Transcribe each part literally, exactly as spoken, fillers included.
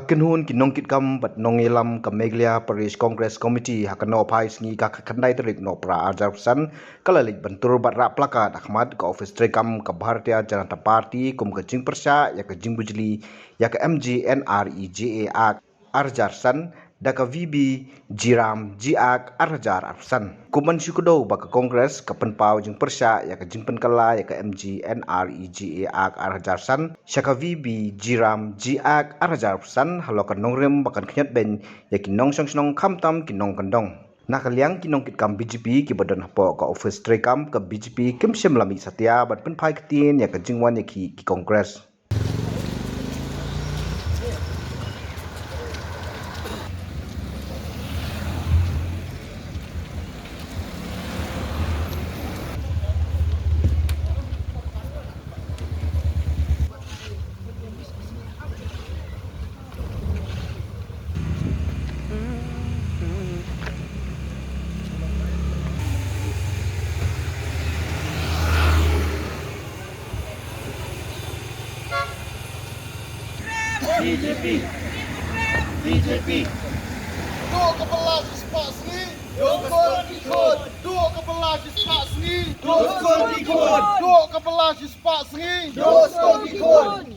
Kynhun ki nongkitkam bad nongïalam ka Meghalaya Pradesh Congress Committee ha ka nohphai sngi ka khyndai tarik Nohprah arhajar arphew san ka la leit ban tur bad rah plakat ha khmat ka ophis treikam ka Bharatiya Janata Party kum ka jingpyrshah ïa ka jingbujli ïa ka M G N R E G A Act arhajar san da ka V B G RAM G Act arhajar arphew san. Kum ban shu kdew ba ka Congress ka pynpaw jingpyrshah ïa ka jingpynkylla ïa ka M G N R E G A Act arhajar san sha ka V B G RAM G Act arhajar arphew san halor ka nongrim ba kan khñiot beiñ ïa ki nongshong shnong khamtam ki nongkyndong. Na ka liang ki nongkitkam B J P kiba don hapoh ka ophis treikam ka B J P kim shym la mih satia ban pynphai ktien ïa ka jingwan ïa ki, ki Congress. B J P. B J P. Duh ka bylla shispah sngi. Duh ka bylla shispah sngi. Duh ka bylla shispah sngi. Duh ka bylla shispah sngi.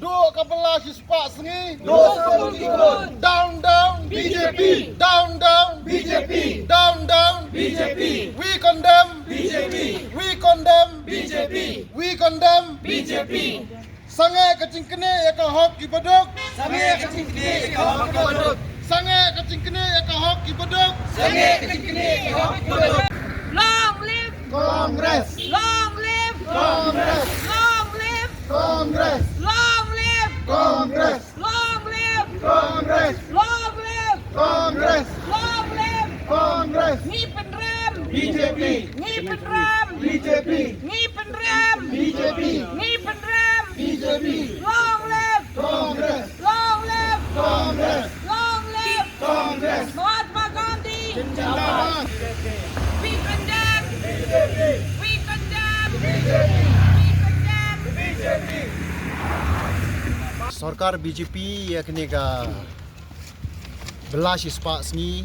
Duh ka bylla shispah sngi. Duh ka bylla shispah sngi. Down, down, B J P. Down, down, B J P. Down, down, B J P. We condemn. B J P. We condemn. B J P. We condemn. B J P. Sangeh ka jingknieh ïa ka hok ki baduk. Sangeh ka jingknieh ïa ka hok ki baduk. Sangeh ka jingknieh ïa ka hok ki baduk. Sangeh ka jingknieh ïa ka hok ki baduk. Long live Congress. Long live Congress. Long live Congress. Long live Congress. Long live Congress. Long live Congress. Long live Congress. Ngi pynrem. B J P. Ngi pynrem. B J P. Ngi pynrem. B J P. Ngi pynrem. B J P. Long live Congress. Long live Congress. Long live Congress. Mahatma Gandhi. Zindabad. We condemn. B J P. We condemn. B J P. We condemn. B J P. Sorkar B J P ïa kane ka bylla shispah sngi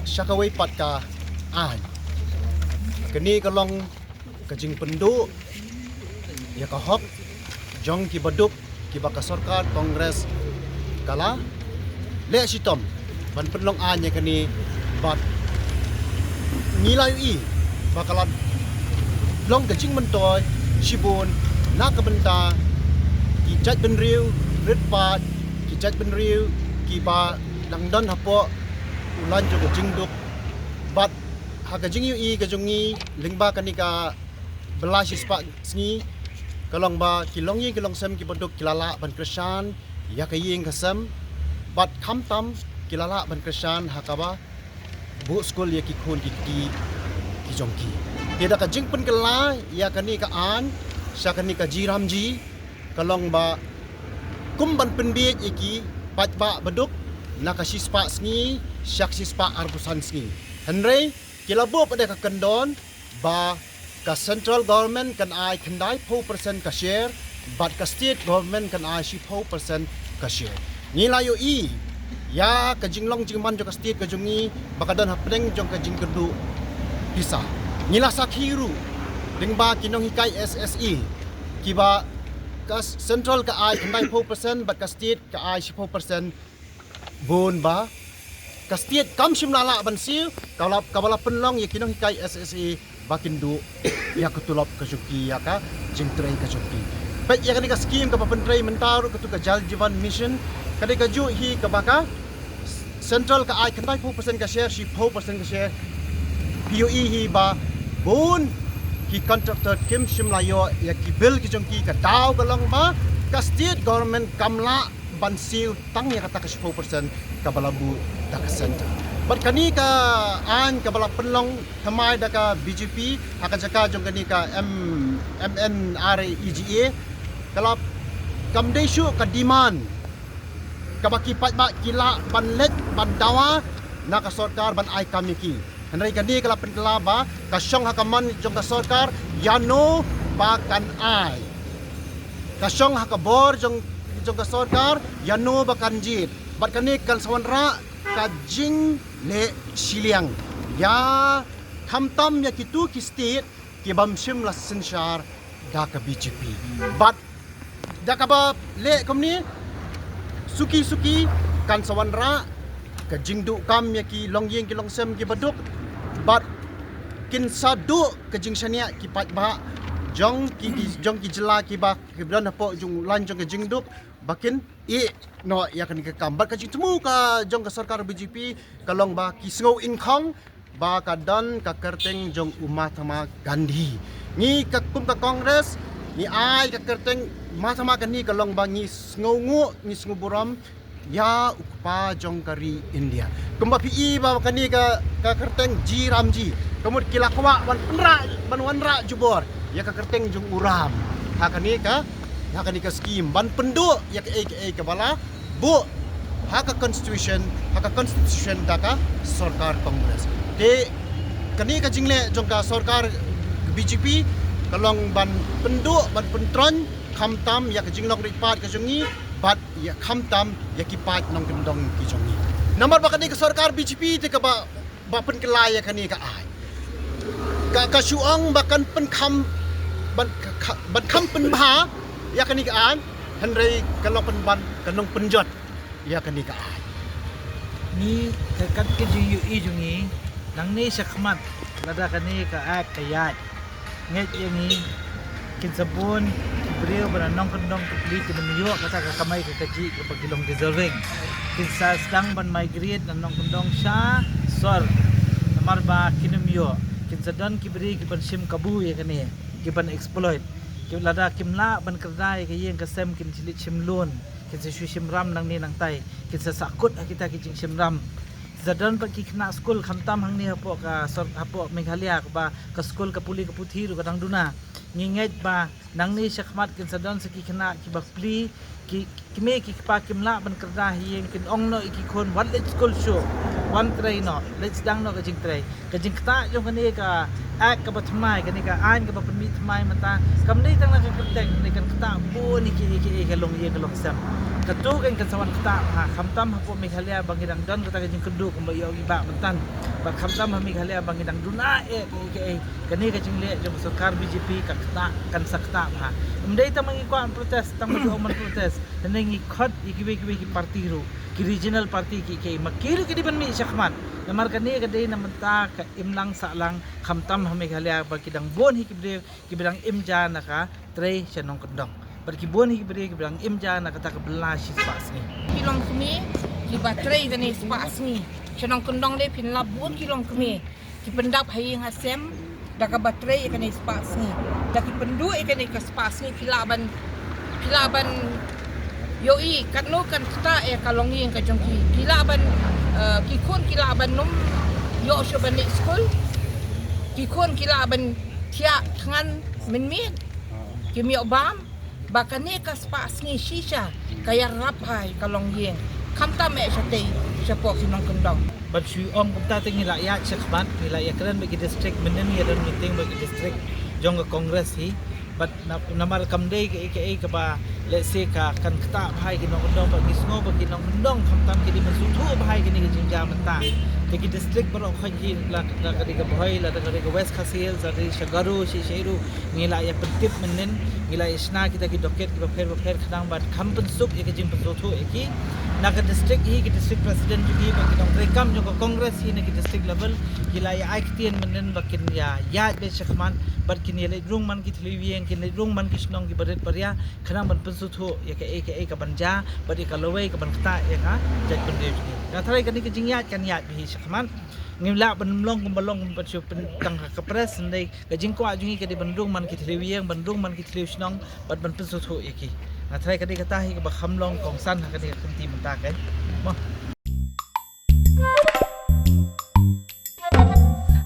sha kawei pat ka aiñ. Kane ka long ka jingpynduh ïa ka hok jong ki baduk kiba ka sorkar Congress ka la leh shitom ban pynlong aiñ ïa kane bad ngi la ïohi ba ka la long ka jingmyntoi shibun na ka bynta ki jaitbynriew rit paid, ki jaitbynriew kiba dang don hapoh u lain jong ka jingduk. Bad ha ka jingïohi ka jong ngi lyngba kane ka bylla shispah sngi ka long ba ki longïing ki longsem ki baduk ki la lah ban kyrshan ïa ka ïing ka sem bad khamtam ki la lah ban kyrshan ha kaba buh skul ïa ki khun ki kti ki jong ki. Te da ka jingpynkylla ïa kane ka aiñ sha kane ka G RAM G ka long ba kum ban pynbiej ïa ki paidbah baduk na ka shispah sngi sha ka shispah arphew san sngi. Hynrei ki la buh pat da ka kyndon ba ka central government kan ai khyndaiphew percent ka share bad ka state government kan ai shiphew percent ka share. Ngi la ïohi ïa ka jinglong jingman jong ka state ka jong ngi ba ka don hapdeng jong ka jingkyrduh pisa. Ngi la sakhi ruh lyngba ki nonghikai S S A kiba ka central ka ai khyndaiphew percent bad ka state ka ai shiphew percent. Bun ba ka state kam shym la lah ban siew, ka la, kaba la pynlong ïa ki nonghikai S S A ba kin duh ïa ka tulop ka jong ki ïa ka jingtrei ka jong ki. Peit ïa kane ka skim kaba pyntrei mynta ruh, katu ka Jal Jeevan Mission, kane kajuh hi kaba ka central ka ai khyndaiphew percent ka share, shiphew percent ka share. Phi ïohi hi ba bun ki contractor kim shym la ïoh ïa ki bill ki jong ki, ka daw ka long ba ka state government kam lah ban siew tang ïa kata ka shiphew percent kaba la buh da ka centre. Bad kane ka aiñ kaba la pynlong thymmai da ka B J P ha ka jaka jong kane ka M-, M N R E G A, ka la, kam dei shuh ka demand kaba ki paidbah ki lah ban leit ban dawa na ka sorkar ban ai kam ïa ki. Hynrei kane ka la pynkylla ba ka shong ha ka mon jong ka sorkar ïano ba kan ai. Ka shong ha ka bor jong jong ka sorkar, ïa no ba kan jied. Bad kane kan sa wanrah ka jingleh shiliang ïa khamtam ïa kitu ki state ki bym shym la synshar da ka B J P. Bad da kaba leh kumne, suki suki kan sa wanrah ka jingduh kam ïa ki longïing ki longsem ki baduk. Bad kin sa duh ka jingshaniah ki paidbah jong ki, ki jong ki jylla kiba, kiba don hapoh jong lain jong ka jingduk ba kin ïeh noh ïa kane ka kam. Bad ka jingthmu ka jong ka sorkar B J P ka long ba ki sngew inkhong ba ka don ka kyrteng jong u Mahatma Gandhi. Ngi ka kum ka Congress ngi ai ka kyrteng Mahatma Gandhi ka long ba ngi sngewnguh, ngi sngew burom ïa u kpa jong ka ri India. Kumba phi i ba kane ka, ka kyrteng Jai Ram Ji, ka mut ki la kwah ban pynrah, ban wanrah jubor ïa ka kyrteng jong u Ram ha kane ka, ha kane ka skim ban pynduh ïa kaei kaei kaba la buh ha ka constitution, ha ka constitution da ka sorkar Congress. Te kane ka jingleh jong ka sorkar B J P ka long ban pynduh, ban pyntroiñ khamtam ïa ka jinglong rit paid ka jong ngi bad ïa khamtam ïa ki paid nongkyndong ki jong ngi. Namar ba kane ka sorkar B J P te kaba, ba pynkylla ïa kane ka aiñ. Ka, ka shu ong ba kan pynkham, ban, ka, ka, ban kham pynbha ïa kane ka aiñ, hynrei ka long pynban, ka long pynjot ïa kane ka aiñ. Ngi, ka kat ka jingïohi jong ngi, nangne shakhmat, lada kane ka aiñ ka ïaid, ngeit ïa ngi, kin sa bun ki briew ba na nongkyndong ki pli ki ban ïoh kata ka kamai ka kajih kaba ki long deserving. Kin sa sdang ban migrate na nongkyndong sha sor. Namar ba kin ym ïoh, kin sa don ki briew ki ban shim kabu ïa kane, ki ban exploit. Ki lada kim lah ban kyrda ïa ka ïing ka sem kin sa leit shim loan, kin sa shu shim ram nangne nangtai, kin sa sahkut ha kita ki jingshim ram. Sa don pat ki khynnah skul khamtam hangne hapoh ka sor, hapoh Meghalaya kaba ka skul ka pule ka puthi ruh ka dang duna. Ngi ngeit ba nangne shakhmat kin sa don sa ki khynnah kiba pli, ki, ki kmie ki kpa kim lah ban kyrda ha ïing, kin ong noh ïa ki khun wat leit skul shuh, wan trei noh, leit sdang noh ka jingtrei. Ka jingktah jong kane ka act kaba thymmai, kane ka aiñ kaba pynmih thymmai mynta, kam dei tang na ka kyrteng, kane kan ktah bun ïa ki, ïa ki, ïa ki longïing ka longsem. Katu kan kan sa wan ktah ha, khamtam hapoh Meghalaya ba ngi dang don kata ka jingkynduh kumba ïoh ki bah mynta. Bad khamtam ha Meghalaya ba ngi dang duna eh, ïa ki, ïa ki, kane ka jingleh jong ka sorkar B J P ka ktah, kan sa ktah ha. Ym dei tang ba ngi kwah protest, tang ba ngi ong ban protest. Hynrei ngi khot ïa kiwei kiwei ki party ruh, ki regional party ki, ki, ma ki ruh ki dei ban mih shakhmat. Namar kane ka dei na mynta ka imlang sahlang, khamtam ha Meghalaya ba ki dang bun hi ki briew kiba dang im ja na ka trei sha nongkyndong. Bad ki bun hi ki briew kiba dang im ja na kata ka bylla shi spah sngi. Ki longkmie kiba trei kane spah sngi sha nongkyndong, dei phin lap bun ki longkmie ki pyndap ha ïing ha sem da kaba trei ïa kane spah sngi. Da ki pynduh ïa kane ka spah sngi, phi lah ban, phi lah ban ïohi katno kan ktah ïa ka longïing ka jong ki. Ki lah ban, eh, ki khun ki lah ban ym ïoh shuh ban leit skul. Ki khun ki lah ban thiah thngan mynmiet, kim ïoh bam. Ba kane ka spah sngi shisha ka ïarap ha ka longïing, khamtam eh shatei shapoh ki nongkyndong. Ban shu ong kumta te ngi la ïaid shakhmat, ngi la ïakren bad ki district, mynnin ngi ïadon meeting bad ki district jong ka Congress hi. Bad na, namar kam dei kaei kaei kaba, let's say, ka kan ktah bha ïa ki nongkyndong, bad ngi sngew ba ki nongkyndong khamtam ki dei ban sngewthuh bha ïa kane ka jingjia mynta. Te ki district baroh khoit hi, la, la ka dei ka Bhoi, la ka dei ka West Khasi Hills, la ka dei sha Garo, shi, shi ruh, ngi la ïa pyntip mynnin, ngi la ïa shna kita ki docket kiba pher ba pher khnang ban kham pynsuk ïa ka jingpynsngewthuh ïa ki. Na ka district hi, ki district president jong ngi bad ki nongtrei kam jong ka Congress hi na ki district level, ki la ïa ai ktien mynnin ba kin ïa ïaid beit shakhmat bad kin ïa leit rung man ki thliew ïing, kin leit rung man ki shnong kiba rit ba ria khnang ban pynsngewthuh ïa kaei kaei ka ban jia bad ïa ka lawei ka ban ktah ïa ka jaitbynriew jong ngi. Nga tharai kane ka jingïaid kan ïaid beit hi shakhmat. Ngim lah ban long kumba long kumba shu pyntang ha ka press, hynrei ka jingkwah jong ngi ka dei ban rung man ki thliew ïing, ban rung man ki thliew shnong bad ban pynsngewthuh ïa ki. Nga tharai ka dei kata hi kaba kham long kongsan ha kane ka kynti mynta, kan mo.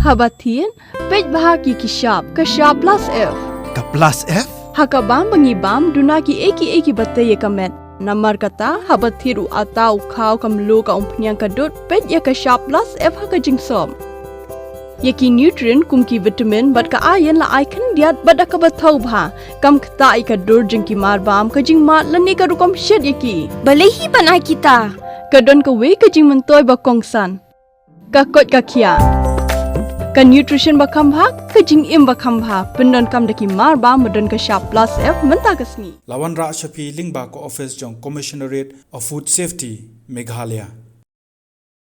Haba thied, peit bha ki ki shap, ka shap plus F. Ka plus F? Ha ka bam ba ngi bam, duna kiei kiei kiba tei ïa ka met. Namar kata, haba thied u atta, u khaw, ka mluh, ka umphniang, ka dud, peit ïa ka shap plus F ha ka jingsop. Ïa ki nutrient kum ki vitamin bad ka iron la ai khyndiat bad da kaba thaw bha. Kam ktah ïa ka dur jong ki marbam, ka jingmad lane ka rukom shet ïa ki. Balei hi ban ai kita? Ka don kawei ka jingmyntoi ba kongsan. Ka koit ka khiah. Ka nutrition ba kham bha, ka jingim ba kham bha. Pyndonkam da ki marbam ba don ka shap plus F mynta ka sngi. La wanrah sha phi lyngba ka office jong Commissionerate of Food Safety, Meghalaya.